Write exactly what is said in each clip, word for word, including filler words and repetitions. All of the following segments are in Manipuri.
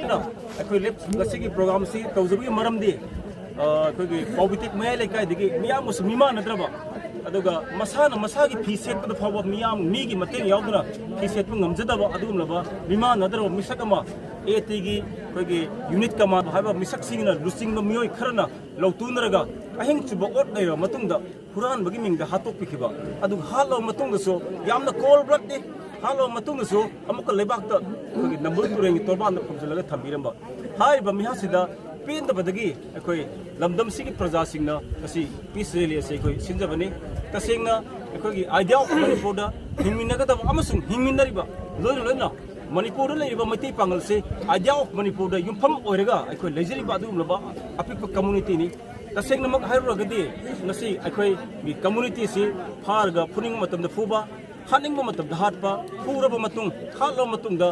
ꯑꯩꯈꯣꯏ ꯂꯦꯞ-, ꯉꯁꯤꯒꯤ ꯄ꯭ꯔꯣꯒ꯭ꯔꯥꯝꯁꯤ ꯇꯧꯖꯕꯒꯤ ꯃꯔꯝꯗꯤ, ꯑ, ꯑꯩꯈꯣꯏꯒꯤ ꯄꯥꯎꯕꯤꯇꯤꯛ ꯃꯌꯥꯏ ꯂꯩꯀꯥꯏꯗꯒꯤ ꯃꯤꯌꯥꯝꯒꯁꯨ ꯃꯤꯃꯥꯟꯅꯗ꯭ꯔꯕ, ꯑꯗꯨꯒ ꯃꯁꯥꯅ ꯃꯁꯥꯒꯤ ꯐꯤ ꯁꯦꯠꯄꯗ ꯐꯥꯎꯕ ꯃꯤꯌꯥꯝ ꯃꯤꯒꯤ ꯃꯇꯦꯡ ꯌꯥꯎꯗꯅ ꯐꯤ ꯁꯦꯠꯄ ꯉꯝꯖꯗꯕ ꯑꯗꯨꯒꯨꯝꯂꯕ ꯃꯤꯃꯥꯟꯅꯗ꯭ꯔꯕ ꯃꯤꯁꯛ ꯑꯃ, ꯑꯦ ꯇꯤꯒꯤ ꯑꯩꯈꯣꯏꯒꯤ ꯌꯨꯅꯤꯠ ꯀꯃꯥꯟꯗꯣ ꯍꯥꯏꯕ ꯃꯤꯁꯛꯁꯤꯡꯅ ꯂꯨꯆꯤꯡꯕ ꯃꯤꯑꯣꯏ ꯈꯔꯅ ꯂꯧꯇꯨꯅꯔꯒ ꯑꯍꯤꯡ ꯆꯨꯞꯄ ꯑꯣꯠ ꯅꯩꯔꯕ ꯃꯇꯨꯡꯗ ꯍꯨꯔꯥꯟꯕꯒꯤ ꯃꯤꯡꯗ ꯍꯥꯠꯇꯣꯛꯄꯤꯈꯤꯕ꯫ ꯑꯗꯨꯒ ꯍꯥꯠꯂꯕ ꯃꯇꯨꯡꯗꯁꯨ ꯌꯥꯝꯅ ꯀꯣꯜ ꯕ꯭ꯂꯠꯅꯤ, ꯍꯥꯠꯂꯕ ꯃꯇꯨꯡꯗꯁꯨ ꯑꯃꯨꯛꯀ ꯂꯩꯕꯥꯛꯇ ꯑꯩꯈꯣꯏꯒꯤ ꯅꯝꯕꯨꯜ ꯇꯨꯔꯦꯜꯒꯤ ꯇꯣꯔꯕꯥꯟꯗ ꯐꯨꯝꯖꯤꯜꯂꯒ ꯊꯝꯕꯤꯔꯝꯕ꯫ ꯍꯥꯏꯔꯤꯕ ꯃꯤꯍꯥꯠꯁꯤꯗ ꯄꯦꯟꯗꯕꯗꯒꯤ ꯑꯩꯈꯣꯏ ꯂꯝꯗꯝꯁꯤꯒꯤ ꯄ꯭ꯔꯖꯥꯁꯤꯡꯅ ꯉꯁꯤ ꯄꯤꯁ ꯔꯦꯂꯤ ꯑꯁꯤ ꯑꯩꯈꯣꯏ ꯁꯤꯟꯖꯕꯅꯤ꯫ ꯇꯁꯦꯡꯅ ꯑꯩꯈꯣꯏꯒꯤ ꯑꯥꯏꯗꯤꯌꯥ ꯑꯣꯐ ꯃꯅꯤꯄꯨꯔꯗ ꯍꯤꯡꯃꯤꯟꯅꯒꯗꯕ ꯑꯃꯁꯨꯡ ꯍꯤꯡꯃꯤꯟꯅꯔꯤꯕ, ꯂꯣꯏꯅ ꯂꯣꯏꯅ ꯃꯅꯤꯄꯨꯔꯗ ꯂꯩꯔꯤꯕ ꯃꯩꯇꯩ ꯄꯥꯉꯜꯁꯦ ꯑꯥꯏꯗꯤꯌꯥ ꯑꯣꯐ ꯃꯅꯤꯄꯨꯔꯗ ꯌꯨꯝꯐꯝ ꯑꯣꯏꯔꯒ ꯑꯩꯈꯣꯏ ꯂꯩꯖꯔꯤꯕ ꯑꯗꯨꯒꯨꯝꯂꯕ ꯑꯄꯤꯛꯄ ꯀꯝꯃꯨꯅꯤꯇꯤꯅꯤ꯫ ꯇꯁꯦꯡꯅꯃꯛ ꯍꯥꯏꯔꯨꯔꯒꯗꯤ ꯉꯁꯤ ꯑꯩꯈꯣꯏꯒꯤ ꯀꯝꯃꯨꯅꯤꯇꯤꯁꯤ ꯐꯥꯔꯒ ꯐꯨꯅꯤꯡꯕ ꯃꯇꯝꯗ ꯐꯨꯕ, ꯍꯥꯠꯅꯤꯡꯕ ꯃꯇꯝꯗ ꯍꯥꯠꯄ, ꯐꯨꯔꯕ ꯃꯇꯨꯡ, ꯍꯥꯠꯂꯕ ꯃꯇꯨꯡꯗ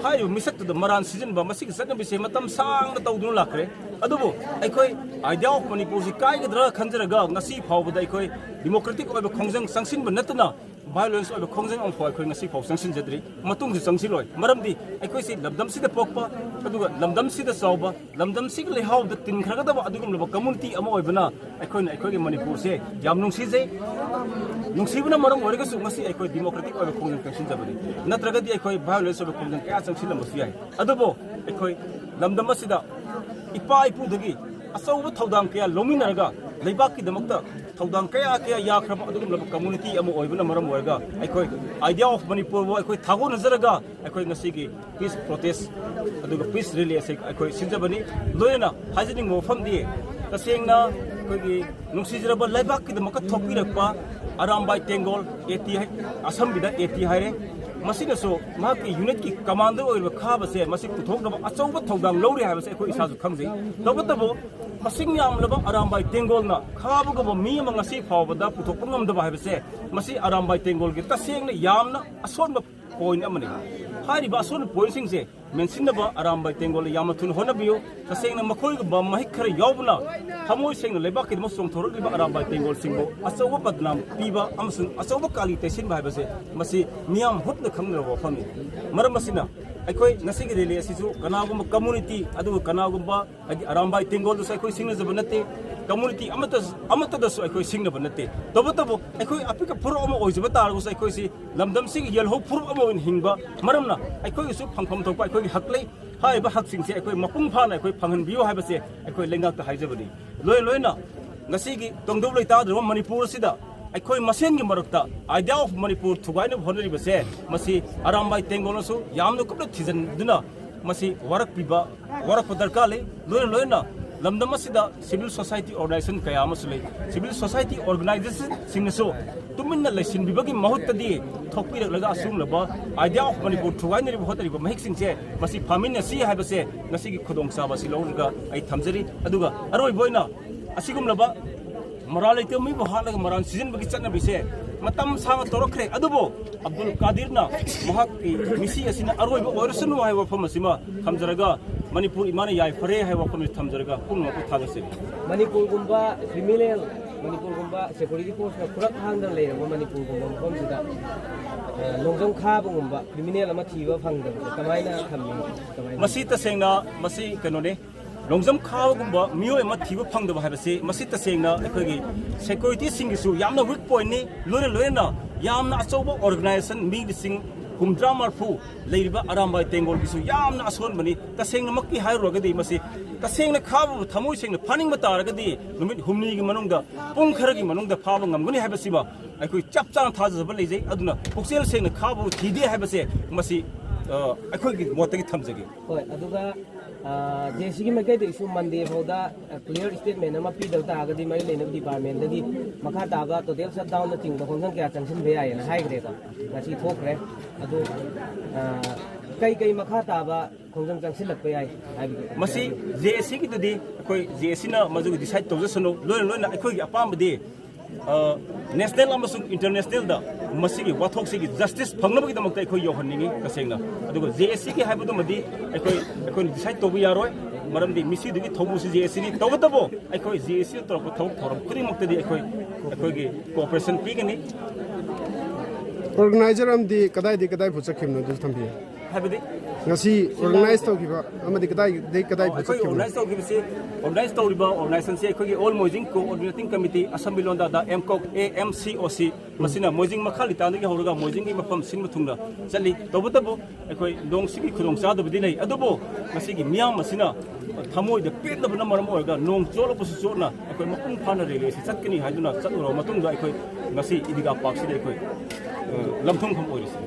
ꯍꯥꯏꯔꯤꯕ ꯃꯤꯁꯛꯇꯨꯗ ꯃꯔꯥꯟ ꯁꯤꯖꯤꯟꯕ, ꯃꯁꯤꯒꯤ ꯆꯠꯅꯕꯤꯁꯦ ꯃꯇꯝ ꯁꯥꯡꯅ ꯇꯧꯗꯨꯅ ꯂꯥꯛꯈ꯭ꯔꯦ꯫ ꯑꯗꯨꯕꯨ ꯑꯩꯈꯣꯏ ꯑꯥꯏꯗꯤꯌꯥ ꯑꯣꯐ ꯃꯅꯤꯄꯨꯔꯁꯤ ꯀꯥꯏꯒꯗ꯭ꯔꯥ ꯈꯟꯖꯔꯒ ꯉꯁꯤ ꯐꯥꯎꯕꯗ ꯑꯩꯈꯣꯏ ꯗꯤꯃꯣꯀ꯭ꯔꯦꯇꯤꯛ ꯑꯣꯏꯕ ꯈꯣꯡꯖꯪ ꯆꯪꯁꯤꯟꯕ ꯅꯠꯇꯅ ꯚꯥꯏꯑꯣꯂꯦꯟꯁ ꯑꯣꯏꯕ ꯈꯣꯡꯖꯪ ꯑꯃꯐꯥꯎ ꯑꯩꯈꯣꯏ ꯉꯁꯤ ꯐꯥꯎ ꯆꯪꯁꯤꯟꯖꯗ꯭ꯔꯤ, ꯃꯇꯨꯡꯁꯨ ꯆꯪꯁꯤꯜꯂꯣꯏ꯫ ꯃꯔꯝꯗꯤ ꯑꯩꯈꯣꯏꯁꯤ ꯂꯝꯗꯝꯁꯤꯗ ꯄꯣꯛꯄ, ꯑꯗꯨꯒ ꯂꯝꯗꯝꯁꯤꯗ ꯆꯥꯎꯕ, ꯂꯝꯗꯝꯁꯤꯒꯤ ꯂꯩꯍꯥꯎꯗ ꯇꯤꯟꯈ꯭ꯔꯒꯗꯕ ꯑꯗꯨꯒꯨꯝꯂꯕ ꯀꯝꯃꯨꯅꯤꯇꯤ ꯑꯃ ꯑꯣꯏꯕꯅ ꯑꯩꯈꯣꯏꯅ ꯑꯩꯈꯣꯏꯒꯤ ꯃꯅꯤꯄꯨꯔꯁꯦ ꯌꯥꯝ ꯅꯨꯡꯁꯤꯖꯩ꯫ ꯅꯨꯡꯁꯤꯕꯅ ꯃꯔꯝ ꯑꯣꯏꯔꯒꯁꯨ ꯉꯁꯤ ꯑꯩꯈꯣꯏ ꯗꯤꯃꯣꯀ꯭ꯔꯦꯇꯤꯛ ꯑꯣꯏꯕ ꯈꯣꯡꯖꯪ ꯆꯪꯁꯤꯟꯖꯕꯅꯤ, ꯅꯠꯇ꯭ꯔꯒꯗꯤ ꯑꯩꯈꯣꯏ ꯚꯥꯏꯑꯣꯂꯦꯟꯁ ꯑꯣꯏꯕ ꯈꯣꯡꯖꯪ ꯀꯌꯥ ꯆꯪꯁꯤꯜꯂꯝꯕꯁꯨ ꯌꯥꯏ꯫ ꯑꯗꯨꯕꯨ ꯑꯩꯈꯣꯏ ꯂꯝꯗꯝ ꯑꯁꯤꯗ ꯏꯄꯥ ꯏꯄꯨꯗꯒꯤ ꯑꯆꯧꯕ ꯊꯧꯗꯥꯡ ꯀꯌꯥ ꯂꯧꯃꯤꯟꯅꯔꯒ ꯂꯩꯕꯥꯛꯀꯤꯗꯃꯛꯇ ꯊꯧꯗꯥꯡ ꯀꯌꯥ ꯀꯌꯥ ꯌꯥꯈ꯭ꯔꯕ ꯑꯗꯨꯒꯨꯝꯂꯕ ꯀꯝꯃꯨꯅꯤꯇꯤ ꯑꯃ ꯑꯣꯏꯕꯅ ꯃꯔꯝ ꯑꯣꯏꯔꯒ ꯑꯩꯈꯣꯏ ꯑꯥꯏꯗꯤꯌꯥ ꯑꯣꯐ ꯃꯅꯤꯄꯨꯔꯕꯨ ꯑꯩꯈꯣꯏ ꯊꯥꯒꯣꯟꯅꯖꯔꯒ ꯑꯩꯈꯣꯏ ꯉꯁꯤꯒꯤ ꯄꯤꯁ ꯄ꯭ꯔꯣꯇꯦꯁ ꯑꯗꯨꯒ ꯄꯤꯁ ꯔꯦꯂꯤ ꯑꯁꯤ ꯑꯩꯈꯣꯏ ꯁꯤꯟꯖꯕꯅꯤ꯫ ꯂꯣꯏꯅꯅ ꯍꯥꯏꯖꯅꯤꯡꯕ ꯋꯥꯐꯝꯗꯤ, ꯇꯁꯦꯡꯅ ꯑꯩꯈꯣꯏꯒꯤ ꯅꯨꯡꯁꯤꯖꯔꯕ ꯂꯩꯕꯥꯛꯀꯤꯗꯃꯛꯇ ꯊꯣꯛꯄꯤꯔꯛꯄ ꯑꯔꯥꯝꯕꯥꯏ ꯇꯦꯡꯒꯣꯜ, ꯑꯦ ꯇꯤ ꯍꯥꯏ-, ꯑꯁꯝꯕꯤꯗ ꯑꯦ ꯇꯤ ꯍꯥꯏꯔꯦ, ꯃꯁꯤꯅꯁꯨ ꯃꯍꯥꯛꯀꯤ ꯌꯨꯅꯤꯠꯀꯤ ꯀꯃꯥꯟꯗꯔ ꯑꯣꯏꯔꯤꯕ ꯈꯥꯕꯁꯦ ꯃꯁꯤ ꯄꯨꯊꯣꯛꯅꯕ ꯑꯆꯧꯕ ꯊꯧꯗꯥꯡ ꯂꯧꯔꯤ ꯍꯥꯏꯕꯁꯦ ꯑꯩꯈꯣꯏ ꯏꯁꯥꯁꯨ ꯈꯪꯖꯩ꯫ ꯇꯧꯕꯇꯕꯨ ꯃꯁꯤꯡ ꯌꯥꯝꯂꯕ ꯑꯔꯥꯝꯕꯥꯏ ꯇꯦꯡꯒꯣꯜꯅ ꯈꯥꯕꯒꯨꯝꯕ ꯃꯤ ꯑꯃ ꯉꯁꯤ ꯐꯥꯎꯕꯗ ꯄꯨꯊꯣꯛꯄ ꯉꯝꯗꯕ ꯍꯥꯏꯕꯁꯦ ꯃꯁꯤ ꯑꯔꯥꯝꯕꯥꯏ ꯇꯦꯡꯒꯣꯜꯒꯤ ꯇꯁꯦꯡꯅ ꯌꯥꯝꯅ ꯑꯁꯣꯟꯕ ꯄꯣꯏꯟ ꯑꯃꯅꯤ꯫ ꯍꯥꯏꯔꯤꯕ ꯑꯁꯣꯟꯕ ꯄꯣꯏꯟꯁꯤꯡꯁꯦ ꯃꯦꯟꯁꯤꯟꯅꯕ ꯑꯔꯥꯝꯕꯥꯏ ꯇꯦꯡꯒꯣꯜꯗ ꯌꯥꯝꯅ ꯊꯨꯅ ꯍꯣꯠꯅꯕꯤꯌꯨ꯫ ꯇꯁꯦꯡꯅ ꯃꯈꯣꯏꯒꯨꯝꯕ ꯃꯍꯤꯛ ꯈꯔ ꯌꯥꯎꯕꯅ ꯊꯃꯣꯏ ꯁꯦꯡꯅ ꯂꯩꯕꯥꯛꯀꯤꯗꯃꯛ ꯆꯣꯡꯊꯣꯔꯛꯂꯤꯕ ꯑꯔꯥꯝꯕꯥꯏ ꯇꯦꯡꯒꯣꯜꯁꯤꯡꯕꯨ ꯑꯆꯧꯕ ꯕꯗꯅꯥꯝ ꯄꯤꯕ ꯑꯃꯁꯨꯡ ꯑꯆꯧꯕ ꯀꯥꯂꯤ ꯇꯩꯁꯤꯟꯕ ꯍꯥꯏꯕꯁꯦ ꯃꯁꯤ ꯃꯤꯌꯥꯝ ꯍꯨꯞꯅ ꯈꯪꯅꯔꯕ ꯋꯥꯐꯝꯅꯤ꯫ ꯃꯔꯝ ꯑꯁꯤꯅ ꯑꯩꯈꯣꯏ ꯉꯁꯤꯒꯤ ꯔꯦꯂꯤ ꯑꯁꯤꯁꯨ ꯀꯅꯥꯒꯨꯝꯕ ꯀꯝꯃꯨꯅꯤꯇꯤ, ꯑꯗꯨꯒ ꯀꯅꯥꯒꯨꯝꯕ ꯍꯥꯏꯗꯤ ꯑꯔꯥꯝꯕꯥꯏ ꯇꯦꯡꯒꯣꯜꯗꯁꯨ ꯑꯩꯈꯣꯏ ꯁꯤꯡꯅꯖꯕ ꯅꯠꯇꯦ, ꯀꯝꯃꯨꯅꯤꯇꯤ ꯑꯃꯠꯇ, ꯑꯃꯠꯇꯗꯁꯨ ꯑꯩꯈꯣꯏ ꯁꯤꯡꯅꯕ ꯅꯠꯇꯦ꯫ ꯇꯧꯕꯇꯕꯨ ꯑꯩꯈꯣꯏ ꯑꯄꯤꯛꯄ ꯐꯨꯔꯨꯞ ꯑꯃ ꯑꯣꯏꯖꯕ ꯇꯥꯔꯒꯁꯨ, ꯑꯩꯈꯣꯏꯁꯤ ꯂꯝꯗꯝꯁꯤꯒꯤ ꯌꯦꯜꯍꯧ ꯐꯨꯔꯨꯞ ꯑꯃ ꯑꯣꯏꯅ ꯍꯤꯡꯕ ꯃꯔꯝꯅ, ꯑꯩꯈꯣꯏꯒꯤꯁꯨ ꯐꯪꯐꯝ ꯊꯣꯛꯄ ꯑꯩꯈꯣꯏꯒꯤ ꯍꯛ ꯂꯩ꯫ ꯍꯥꯏꯔꯤꯕ ꯍꯛꯁꯤꯡꯁꯦ ꯑꯩꯈꯣꯏ ꯃꯄꯨꯡ ꯐꯥꯅ ꯑꯩꯈꯣꯏ ꯐꯪꯍꯟꯕꯤꯌꯨ ꯍꯥꯏꯕꯁꯦ ꯑꯩꯈꯣꯏ ꯂꯩꯉꯥꯛꯇ ꯍꯥꯏꯖꯕꯅꯤ꯫ ꯂꯣꯏ ꯂꯣꯏꯅ ꯉꯁꯤꯒꯤ ꯇꯣꯡꯗꯧ ꯂꯩꯇꯥꯗ꯭ꯔꯕ ꯃꯅꯤꯄꯨꯔ ꯑꯁꯤꯗ ꯑꯩꯈꯣꯏ ꯃꯁꯦꯟꯒꯤ ꯃꯔꯛꯇ Idea of Manipur ꯊꯨꯒꯥꯏꯅꯕ ꯍꯣꯠꯅꯔꯤꯕꯁꯦ, ꯃꯁꯤ ꯑꯔꯥꯝꯕꯥꯏ ꯇꯦꯡꯒꯣꯜꯅꯁꯨ ꯌꯥꯝꯅ ꯀꯨꯞꯅ ꯊꯤꯖꯤꯟꯗꯨꯅ ꯃꯁꯤ ꯋꯥꯔꯛꯄꯤꯕ, ꯋꯥꯔꯛꯄ ꯗꯔꯀꯥꯔ ꯂꯩ꯫ ꯂꯣꯏꯅ ꯂꯣꯏꯅ ꯂꯝꯗꯝ ꯑꯁꯤꯗ civil society organization ꯀꯌꯥ ꯑꯃꯁꯨ ꯂꯩ꯫ Civil society organizationꯁꯤꯡꯅꯁꯨ ꯇꯨꯃꯤꯟꯅ ꯂꯩꯁꯤꯟꯕꯤꯕꯒꯤ ꯃꯍꯨꯠꯇꯗꯤ ꯊꯣꯛꯄꯤꯔꯛꯂꯒ ꯑꯁꯤꯒꯨꯝꯂꯕ Idea of Manipur ꯊꯨꯒꯥꯏꯅꯔꯤꯕ ꯍꯣꯠꯅꯔꯤꯕ ꯃꯍꯤꯛꯁꯤꯡꯁꯦ ꯃꯁꯤ ꯐꯥꯃꯤꯟꯅꯁꯤ ꯍꯥꯏꯕꯁꯦ ꯉꯁꯤꯒꯤ ꯈꯨꯗꯣꯡꯆꯥꯕ ꯑꯁꯤ ꯂꯧꯔꯒ ꯑꯩ ꯊꯝꯖꯔꯤ꯫ ꯑꯗꯨꯒ ꯑꯔꯣꯏꯕ ꯑꯣꯏꯅ ꯑꯁꯤꯒꯨꯝꯂꯕ ꯃꯔꯥꯜ ꯂꯩꯇꯕ ꯃꯤꯕꯨ ꯍꯥꯠꯂꯒ ꯃꯔꯥꯜ ꯁꯤꯖꯤꯟꯕꯒꯤ ꯆꯠꯅꯕꯤꯁꯦ ꯃꯇꯝ ꯁꯥꯡꯅ ꯇꯧꯔꯛꯈ꯭ꯔꯦ꯫ ꯑꯗꯨꯕꯨ ꯑꯕꯗꯨꯜ ꯀꯥꯗꯤꯔꯅ ꯃꯍꯥꯛꯀꯤ ꯃꯤꯁꯤ ꯑꯁꯤꯅ ꯑꯔꯣꯏꯕ ꯑꯣꯏꯔꯁꯅꯨ ꯍꯥꯏꯕ ꯋꯥꯐꯝ ꯑꯁꯤꯃ ꯊꯝꯖꯔꯒ, ꯃꯅꯤꯄꯨꯔ ꯏꯃꯥꯅ ꯌꯥꯏꯐꯔꯦ ꯍꯥꯏꯕ ꯋꯥꯐꯝ ꯑꯁꯤ ꯊꯝꯖꯔꯒ ꯄꯨꯝꯅꯃꯛꯄꯨ ꯊꯥꯒꯠꯆꯔꯤ꯫ ꯃꯅꯤꯄꯨꯔꯒꯨꯝꯕ ꯀ꯭ꯔꯤꯃꯤꯅꯦꯜ, ꯃꯅꯤꯄꯨꯔꯒꯨꯝꯕ ꯁꯦꯀ꯭ꯌꯨꯔꯤꯇꯤ ꯐꯣꯔꯁꯅ ꯈꯨꯔꯛ ꯍꯥꯡꯗꯅ ꯂꯩꯔꯕ ꯃꯅꯤꯄꯨꯔꯒꯨꯝꯕ ꯃꯐꯝꯁꯤꯗ, ꯑ, ꯂꯣꯡꯖꯝ ꯈꯥꯕꯒꯨꯝꯕ ꯀ꯭ꯔꯤꯃꯤꯅꯦꯜ ꯑꯃ ꯊꯤꯕ ꯐꯪꯗꯕꯁꯦ ꯀꯃꯥꯏꯅ ꯊꯝꯃꯤ? ꯀꯃꯥꯏꯅ? ꯃꯁꯤ ꯇꯁꯦꯡꯅ ꯃꯁꯤ ꯀꯩꯅꯣꯅꯦ, ꯂꯣꯡꯖꯝ ꯈꯥꯕꯒꯨꯝꯕ ꯃꯤꯑꯣꯏ ꯑꯃ ꯊꯤꯕ ꯐꯪꯗꯕ ꯍꯥꯏꯕꯁꯤ ꯃꯁꯤ ꯇꯁꯦꯡꯅ ꯑꯩꯈꯣꯏꯒꯤ ꯁꯦꯀ꯭ꯌꯨꯔꯤꯇꯤꯁꯤꯡꯒꯤꯁꯨ ꯌꯥꯝꯅ ꯋꯤꯛ ꯄꯣꯏꯟꯠꯅꯤ꯫ ꯂꯣꯏꯅ ꯂꯣꯏꯅꯅ ꯌꯥꯝꯅ ꯑꯆꯧꯕ ꯑꯣꯔꯒꯅꯥꯏꯖꯦꯁꯟ ꯃꯤ ꯂꯤꯁꯤꯡ ꯍꯨꯝꯗ꯭ꯔꯥ ꯃꯔꯐꯨ ꯂꯩꯔꯤꯕ ꯑꯔꯥꯝꯕꯥꯏ ꯇꯦꯡꯒꯣꯜꯒꯤꯁꯨ ꯌꯥꯝꯅ ꯑꯁꯣꯟꯕꯅꯤ꯫ ꯇꯁꯦꯡꯅꯃꯛꯀꯤ ꯍꯥꯏꯔꯨꯔꯒꯗꯤ ꯃꯁꯤ ꯇꯁꯦꯡꯅ ꯈꯥꯕꯕꯨ ꯊꯃꯣꯏ ꯁꯦꯡꯅ ꯐꯥꯅꯤꯡꯕ ꯇꯥꯔꯒꯗꯤ ꯅꯨꯃꯤꯠ ꯍꯨꯝꯅꯤꯒꯤ ꯃꯅꯨꯡꯗ, ꯄꯨꯡ ꯈꯔꯒꯤ ꯃꯅꯨꯡꯗ ꯐꯥꯕ ꯉꯝꯒꯅꯤ ꯍꯥꯏꯕꯁꯤꯃ ꯑꯩꯈꯣꯏ ꯆꯞ ꯆꯥꯅ ꯊꯥꯖꯖꯕ ꯂꯩꯖꯩ꯫ ꯑꯗꯨꯅ ꯄꯨꯛꯆꯦꯜ ꯁꯦꯡꯅ ꯈꯥꯕꯕꯨ ꯊꯤꯗꯦ ꯍꯥꯏꯕꯁꯦ ꯃꯁꯤ, ꯑ, ꯑꯩꯈꯣꯏꯒꯤ ꯃꯣꯠꯇꯒꯤ ꯊꯝꯖꯒꯦ꯫ ꯍꯣꯏ, ꯑꯗꯨꯒ, ꯑ, ꯖꯦ ꯁꯤꯒꯤ ꯃꯥꯏꯀꯩꯗꯒꯤꯁꯨ ꯃꯟꯗꯦ ꯐꯥꯎꯗ, ꯑ, ꯀ꯭ꯂꯤꯌꯥꯔ ꯁ꯭ꯇꯦꯠꯃꯦꯟ ꯑꯃ ꯄꯤꯗꯕ ꯇꯥꯔꯒꯗꯤ ꯃꯔꯤ ꯂꯩꯅꯕ ꯗꯤꯄꯥꯔꯠꯃꯦꯟꯗꯒꯤ ꯃꯈꯥ ꯇꯥꯕ ꯇꯣꯇꯦꯜ ꯁꯠꯗꯥꯎꯟꯅꯆꯤꯡꯕ ꯈꯣꯡꯊꯥꯡ ꯀꯌꯥ ꯆꯪꯁꯤꯟꯕ ꯌꯥꯏꯌꯦꯅ ꯍꯥꯏꯈ꯭ꯔꯦꯀꯣ꯫ ꯉꯁꯤ ꯊꯣꯛꯈ꯭ꯔꯦ꯫ ꯑꯗꯨ, ꯑ, ꯀꯩ ꯀꯩ ꯃꯈꯥ ꯇꯥꯕ ꯈꯣꯡꯖꯪ ꯆꯪꯁꯤꯜꯂꯛꯄ ꯌꯥꯏ ꯍꯥꯏꯕꯗꯨ? ꯃꯁꯤ ꯖꯦ ꯑꯦ ꯁꯤꯒꯤꯗꯨꯗꯤ ꯑꯩꯈꯣꯏ ꯖꯦ ꯑꯦ ꯁꯤꯅ ꯃꯗꯨꯒꯤ ꯗꯤꯁꯥꯏꯗ ꯇꯧꯖꯁꯅꯨ꯫ ꯂꯣꯏꯅ ꯂꯣꯏꯅ ꯑꯩꯈꯣꯏꯒꯤ ꯑꯄꯥꯝꯕꯗꯤ, ꯑ, ꯅꯦꯁꯅꯦꯜ ꯑꯃꯁꯨꯡ ꯏꯟꯇꯔꯅꯦꯁꯅꯦꯜꯗ ꯃꯁꯤꯒꯤ ꯋꯥꯊꯣꯛꯁꯤꯒꯤ ꯖꯁꯇꯤꯁ ꯐꯪꯅꯕꯒꯤꯗꯃꯛꯇ ꯑꯩꯈꯣꯏ ꯌꯧꯍꯟꯅꯤꯡꯉꯤ꯫ ꯇꯁꯦꯡꯅ, ꯑꯗꯨꯒ ꯖꯦ ꯑꯦ ꯁꯤꯒꯤ ꯍꯥꯏꯕꯗꯨꯃꯗꯤ ꯑꯩꯈꯣꯏ, ꯑꯩꯈꯣꯏꯅ ꯗꯤꯁꯥꯏꯗ ꯇꯧꯕ ꯌꯥꯔꯣꯏ꯫ ꯃꯔꯝꯗꯤ ꯃꯤꯁꯤꯗꯨꯒꯤ ꯊꯧꯕꯨꯁꯤ ꯖꯦ ꯑꯦ ꯁꯤꯅꯤ꯫ ꯇꯧꯕꯇꯕꯨ ꯑꯩꯈꯣꯏ ꯖꯦ ꯑꯦ ꯁꯤꯅ ꯇꯧꯔꯛꯄ ꯊꯕꯛ ꯊꯧꯔꯝ ꯈꯨꯗꯤꯡꯃꯛꯇꯗꯤ ꯑꯩꯈꯣꯏ, ꯑꯩꯈꯣꯏꯒꯤ ꯀꯣꯑꯣꯄꯔꯦꯁꯟ ꯄꯤꯒꯅꯤ꯫ ꯑꯣꯔꯒꯅꯥꯏꯖꯔ ꯑꯃꯗꯤ ꯀꯗꯥꯏꯗꯒꯤ ꯀꯗꯥꯏꯐꯥꯎ ꯆꯠꯈꯤꯕꯅꯣ ꯑꯗꯨꯁꯨ ꯊꯝꯕꯤꯌꯨ꯫ ꯍꯥꯏꯕꯗꯤ? ꯉꯁꯤ ꯑꯣꯔꯒꯅꯥꯏꯖ ꯇꯧꯈꯤꯕ ꯑꯃꯗꯤ ꯀꯗꯥꯏꯗꯒꯤ ꯀꯗꯥꯏ ꯐꯥꯎ ꯑꯩꯈꯣꯏ ꯆꯠꯈꯤꯕꯅꯣ? ꯑꯣꯔꯒꯅꯥꯏꯖ ꯇꯧꯈꯤꯕꯁꯤ, ꯑꯣꯔꯒꯅꯥꯏꯖ ꯇꯧꯔꯤꯕ ꯑꯣꯔꯒꯅꯥꯏꯖꯦꯁꯟꯁꯤ ꯑꯩꯈꯣꯏꯒꯤ ꯑꯣꯜ ꯃꯣꯏꯖꯤꯡ ꯀꯣꯑꯣꯔꯗꯤꯅꯦꯇꯤꯡ ꯀꯃꯤꯇꯤ, ꯑꯁꯝꯕꯤ ꯂꯣꯟꯗꯥꯗ ꯑꯦꯝ ꯀꯣꯛ, ꯑꯦ ꯑꯦꯝ ꯁꯤ ꯑꯣ ꯁꯤ, ꯃꯁꯤꯅ ꯃꯣꯏꯖꯤꯡ ꯃꯈꯥ ꯂꯤꯇꯥꯟꯗꯒꯤ ꯍꯧꯔꯒ ꯃꯣꯏꯖꯤꯡꯒꯤ ꯃꯐꯝ ꯁꯤꯟꯕ ꯊꯨꯡꯅ ꯆꯠꯂꯤ꯫ ꯇꯧꯕꯇꯕꯨ ꯑꯩꯈꯣꯏ ꯅꯣꯡ ꯁꯤꯒꯤ ꯈꯨꯗꯣꯡꯆꯥꯗꯕꯗꯤ ꯂꯩ, ꯑꯗꯨꯕꯨ ꯉꯁꯤꯒꯤ ꯃꯤꯌꯥꯝ ꯑꯁꯤꯅ ꯊꯃꯣꯏꯗ ꯄꯦꯟꯗꯕꯅ ꯃꯔꯝ ꯑꯣꯏꯔꯒ ꯅꯣꯡ ꯆꯣꯠꯂꯕꯁꯨ ꯆꯣꯠꯅ ꯑꯩꯈꯣꯏ ꯃꯄꯨꯡ ꯐꯥꯅ ꯔꯦꯂꯤ ꯑꯁꯤ ꯆꯠꯀꯅꯤ ꯍꯥꯏꯗꯨꯅ ꯆꯠꯂꯨꯔꯕ ꯃꯇꯨꯡꯗ ꯑꯩꯈꯣꯏ ꯉꯁꯤ ꯏꯗꯤꯒꯥ ꯄꯥꯔꯛꯁꯤꯗ ꯑꯩꯈꯣꯏ, ꯑ, ꯂꯝꯊꯨꯡꯐꯝ ꯑꯣꯏꯔꯤꯁꯤ꯫